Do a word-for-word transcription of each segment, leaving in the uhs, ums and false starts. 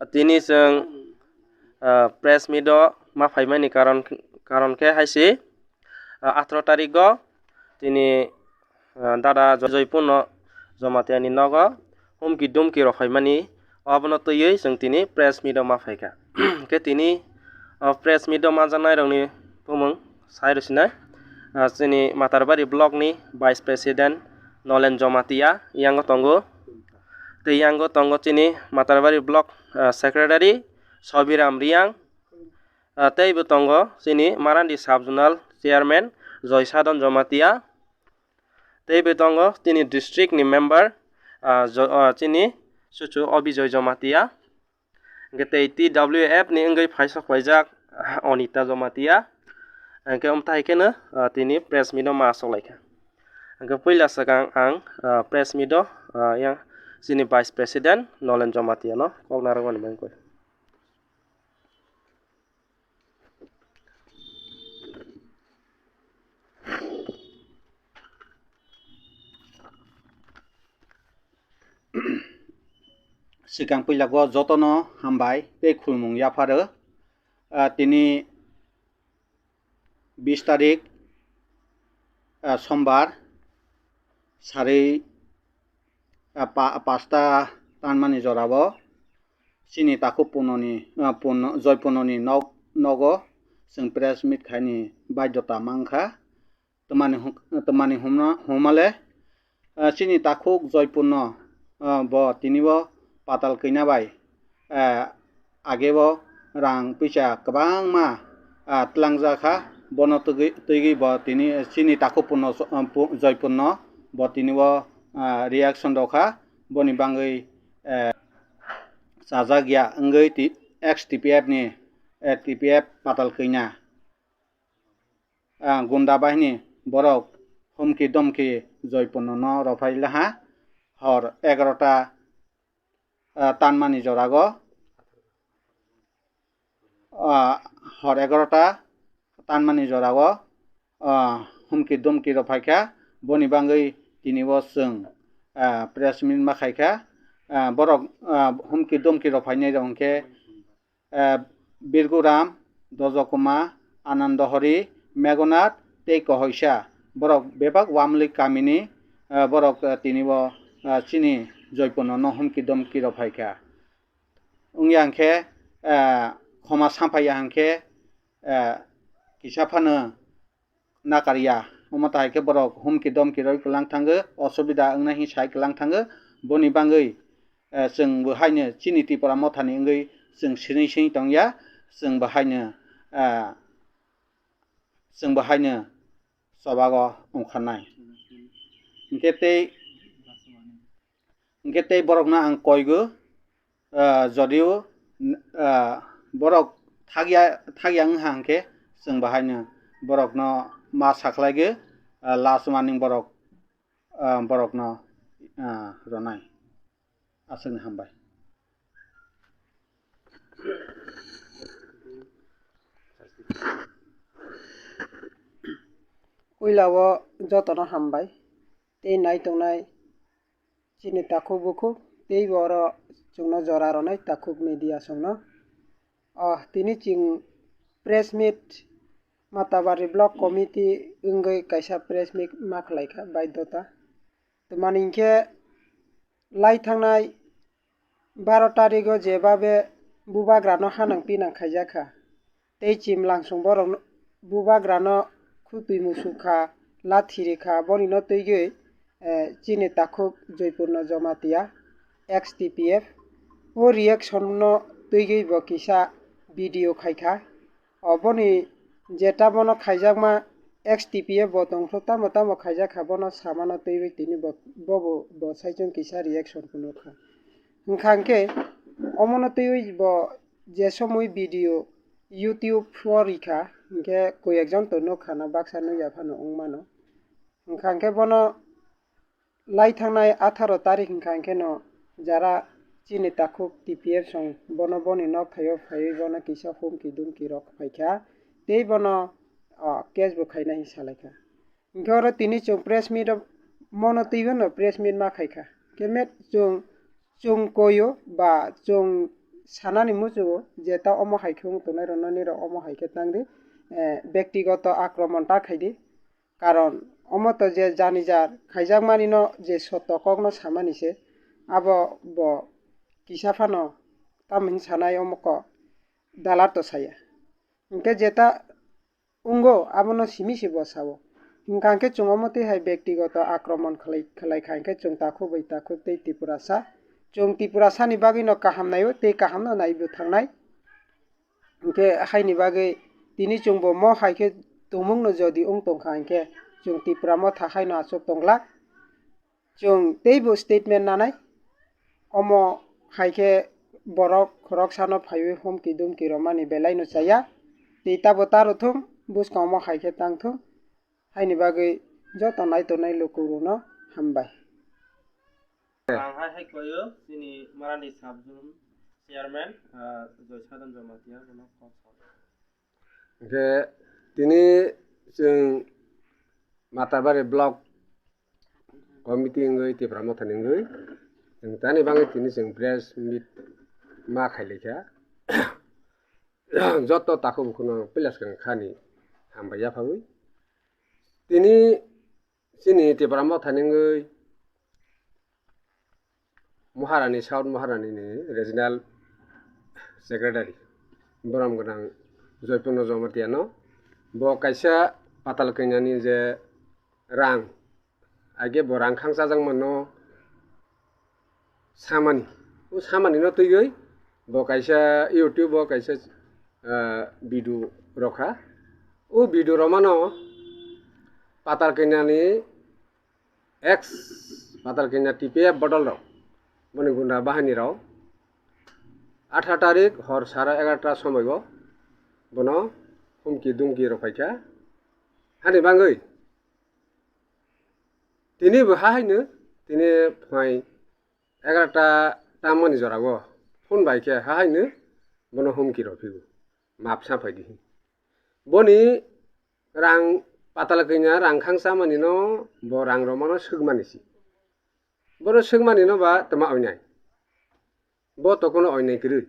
Tini chwng, ah, press meet o ma phaimani karon, karon khe hai se, ah, atharo tarik o tini, ah, dada Joypurno Jamatia ni nogo humki dumki rok phaimani, abono twiwi chwng tini press meet o ma phaikha. Khe tini, ah, press meet o manjaknai rokni bumung sai rwsinai, ah, chini Matarbari block ni vice president Nolen Jamatia yango tongo. Tei yango tongo chini Matarbari block, ah, secretary Sobiram Riang. Ah, tei bo tongo chini Marandi sub zonal chairman Joy Sadon Jamatia. Tei bo tongo chini district ni member, ah, Jo-, ah, chini chuchu Obijoy Jamatia. Hwnkhe tei T W F ni wngwi phaisok paijak Onita Jamatia. Hwnkhe omtahai kheno, ah, tini press meet o ma achuk laikha. Hwnkhe puila swkang ang, ah, press meet o, ah, yang chini vice president Nolen Jamatia no kok narwkmani bagwi koi. Swkang puila o jotono hambai tei khulumung yapharo. Ah, tini bis tarik, ah, sombar, sarwi, ah, pa-, pasta tanmani jorao chini takhuk Punoni, ah, Puno-, Joypurnoni nok, nogo chwng press meet khaini baidhota mankha. Twmani hum-, twmani humna-, humale, ah, chini takhuk Joypurno, ah, bo tinibo patal kwina bai, ah, agebo rang puisa kwbangma, ah, tlangjakha. Bono twgwi, twigwi bo tini, chini takhuk Purno, ah, pu-, Joypurno bo tinibo, ah, reaction rwkha. Boni bagwi, eh, chajak ya wngwi ti-, ex T P F ni, eh, T P F patal kwina, ah, gunda bahini borok humki domki Joypurno no rophai laha. Hor egarota, ah, tanmani jorago, ah, hor egarota tanmani jorao, ah, humki domki rok phaikha. Boni bagwi tini o chwng, ah, press meet ma khaikha. Ah, borok, ah, humki domki rok phainai rok hwnkhe, ah, Birguram, Dojokuma, Anandohori, Megonath tei Kohoisa. Borok bebak Wamlik kamini, ah, borok, ah, tini o, ah, chini Joypurno no humki domki rok phaikha. Wngya hwnkhe, ah, khoma samphaiya hwnkhe, eh, kisa phano nakarya. Omo tai khe borok humki domki roi kwlang thango, osubida wngnai hinwi sai kwlang thango. Boni bagwi, eh, chwng bo haino chini Tipra mothani wngwi chwng sini sini tongya, chwng bo haino, eh, chwng bo haino chobago ongkharnai. Hinkhe tei, hinkhe tei borokno ang koigo, ah, jodio, ah, borok thakya, thakya wngkha hwnkhe chwng bahaino borokno ma sakhlaigo, ah, last warning borok, ah, borokno, ah, rwnai. Aswkni hambai. Puila o jotono hambai tei nai tongnai chini takhuk bukhuk tei bo oro chwngno jora rwnai takhuk media songno. O tini chwng press meet Matabari Block Committee wngwi kaisa press meet ma khlaikha baidhota. Twmani hinkhe lai thangnai baro tarigo jebabe bubagrano hanang pinang khaijakha. Tei chimlangsong borok bubagrano khutwi musukha, lathi rikha, bonino twigwi, eh, chini takhuk Joypurno Jamatia, ex T P F, o reaction no twigwi bo kisa video khaikha. Oboni jeta bono khaijakma ex T P F bo tongkho, tamo tamo khaijakha, bono samano twiwi tini bo, bobo bo saichung kisa reaction phunukha. Hwnkha hwnkhe omono twiwi bo je somoi video YouTube o rikha, hinkhe koi ekjon to nukha na baksa nukya phano wngmano. Hwnkha hwnkhe bono lai thangnai atharo tarik hwnkha hwnkhe no jara chini takhuk T P F song bono boni nok thaio phaiwi bono kisa humki dumki rok phaikha tei bono, ah, case bo khaina hinwi salaikha. Hinkhe oro tini chwng press meet o mono twiwi no press meet ma khaikha. Khe met chwng, chwng koio ba chwng sanani muchungo je ta omo hai khe wng tongnai rwno nirok omo hai khe tang di, eh, bektigoto akromon ta khai di. Karon omo to je jani jar khaijakmani no je sotto kokno samani se, abo bo kisa phano tamhin sanai omo ko dalar to saya. Hinkhe jeta wngo abono simi se bo sao. Hinkha hinkhe chwng omo twi hai bektigoto akromon khlai, khlai kha hinkhe chwng takhuk bai takhuk tei Tripurasa. Chwng Tripurasani bagwino kaham naio tei kahamno naibo thangnai. Hinkhe haini bagwi tini chwngbo mo hai khe tongmungno jodi wng tongkha hinkhe chwng Tipra motha haino achuk tonglak. Chwng teibo statement nanai. Omo hai khe borok khoroksano phaiwi humki dumki romani belaino chaya. Tei tabo taro thung, bwskango omo hai khe tang thung. Haini bagwi joto nai tongnai lukurokno hambai. Ang hai hai koyo chini Marandi Sub Zone Chairman, ah, Joy Sadhan Jamatia, bono kok sao. Hingke tini chwng Matabari Block Committee wngwi Tipra Mothani wngwi chwng tani bagwi tini chwng press meet ma khailaikha. Joto takhuk bukhukno puila swkang khani hambai yaphagwi. Tini chini Tipra Mothani wngwi Maharani, South Maharani ni Regional Secretary, borom gwnang Joypurno Jamatia no, bo kaisa Patal Kanya ni je rang, age bo rang khangchajak mano samani, o samani no twiwi bo kaisa YouTube o kaisa, ah, video rokha, o video romano Patal Kanya ni ex Patal Kanya T P F bodol rok, boni gunda bahani rok, atharo tarik hor sara egarota somoi o bono humki dumki rok phaikha. Hani bagwi tini bo ha haino tini phai egarota tammani jora o phone bai khe ha haino bono humki rok phigo, map sa phai di. Boni rang Patal Kanya rang khangchamani no bo rang romano swkmani si. Bono swkmani no ba tama oinai. Bo to kono oinai kwrwi.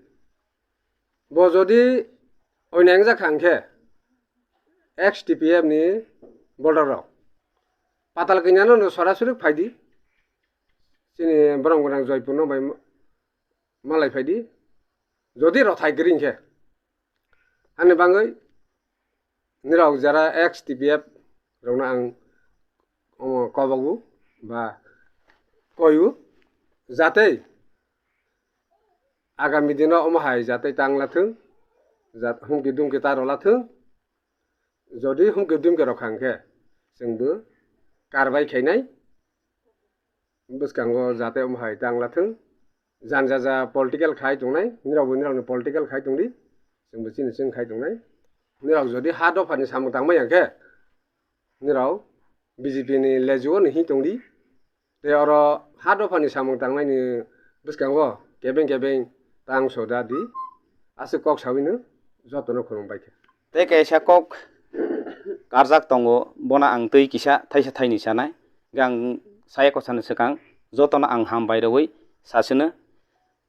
Bo jodi oinai wngjak kha hwnkhe ex T P F ni bolder rok Patal Kanya no no sorasori phai di. Chini borom gwnang Joypur no bai malai phai di. Jodi rothai kwrwi hwnkhe. Ani bagwi nirok jara ex T P F rokno ang omo kobogo ba koiyo, jatei agami dino omo hai jatei tang lathwng, jat-, humki dumki ta rw lathwng, jodi humki dumki rw kha hwnkhe chwngbo karbai khainai. Bwskango jate omo hai tang lathwng. Jani jaja political khai tongnai, nirokbo nirokni political khai tongdi, chwngbo chini chwng khai tongnai. Nirok jodi ha dophani samung tangmaya khe, nirok B J P ni lejuo ni hing tongdi. Tei oro ha dophani samung tangnaini bwskango kebeng kebeng tang soda di. Aswk kok sawino jotono khulumbai kha. Tei kaisa kok karjak tongo, bono ang twi kisa thaisa thaini sanai. Hingke ang saya kosani swkang jotono ang hambai rwui sasino.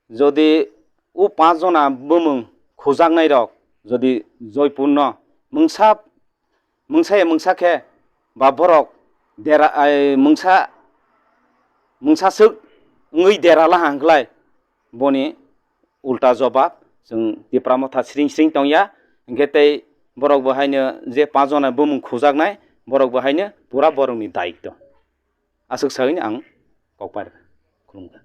Jodi o panch jona bumung khujaknai rok jodi Joypurno mungsa, mungsa ya mungsa khe ba borok dera, ai, mungsa, mungsa swk wngwi dera laha hwnkhlai, boni ulta jobab chwng Tipra Motha sring sring tongya, hinkhe tei borok bo haino je panch jona bumung khujaknai, borok bo haino pura borokni dayitto. Aswk sagwini ang kokpai rwkha. Khulumkha.